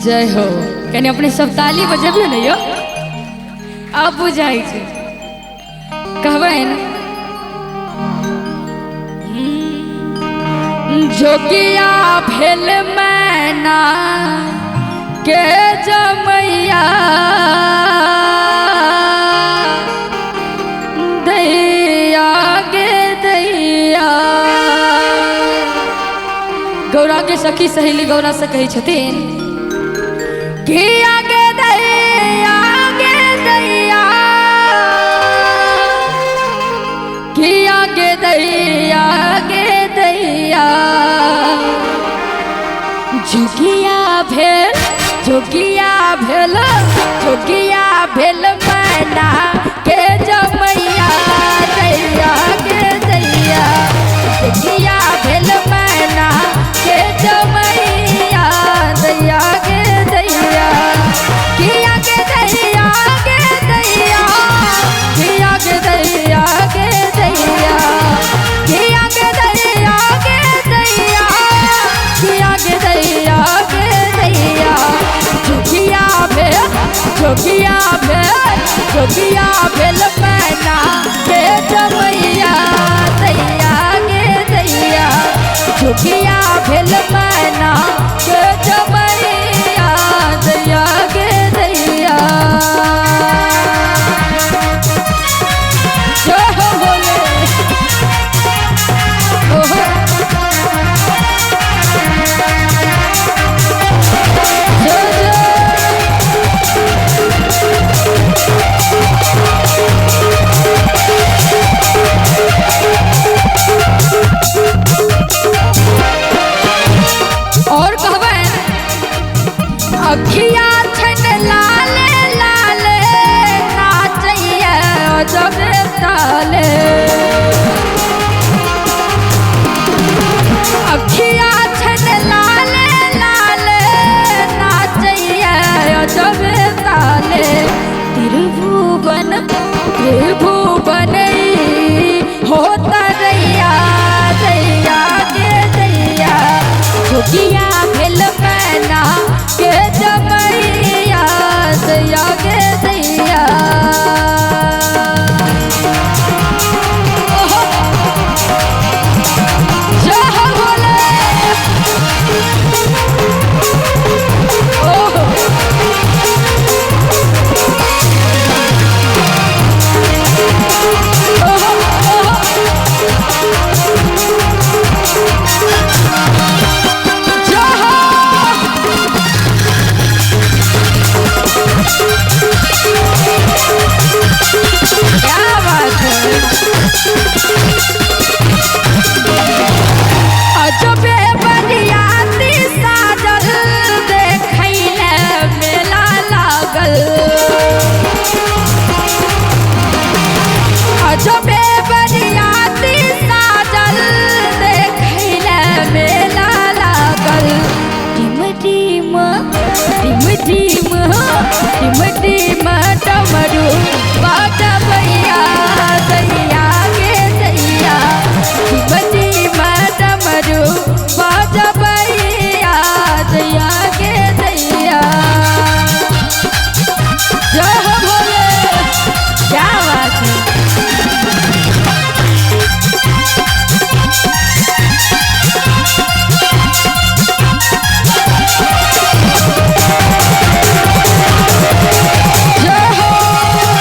जय हो। कनि अपने सब ताली बजबियो ने यो, अब बुझाइ छै। कहबनि जोगिया भेल मैना के जमैया दैया गे दैया। गौरा के सखी सहेली गौरा से कहै छथिन कि आगे दैया गे दैया, कि आगे दैया गे दैया। जोगिया भेल, जोगिया भेल, जोगिया भेल मैना के जमैया दैया गे दैया। जोगिया भेल मैना के जमैया दैया गे दैया। किया गे दैया गे दैया, किया गे दैया गे दैया, किया गे दैया गे दैया, किया गे दैया गे दैया। जोगिया भेल, जोगिया भेल, जोगिया भेल मैना के जमैया दैया गे दैया। जोगिया भेल मैना के जमैया दैया गे दैया। जय हो भोले। ओहो जय जय। और कहबनि अखिया छनि लाले लाले नाचैया अजबे ताले। अखिया छनि लाले लाले नाचैया अजबे ताले। त्रिभुवन त्रिभुवन होता दैया दैया गे दैया। जोगिया भेल मैना के जमैया दैया गे दैया। ओहो जय हो भोले। ओहो ओहो ओहो जय हो। क्या बात है। अजबे बरियाती साजल देखैले मेला लागल। अजबे बरियाती साजल देखैले मेला लागल। टिम टिम टिम टिम टिम टिम डमरू बाजबैया दैया गे दैया। टिम टिम डमरू बाजबैया दैया गे दैया। जय हो भोले। क्या बात है। जय हो।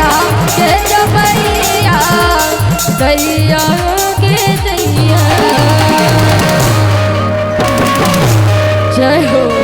दैया के जबैया, दैया गे दैया। जय हो।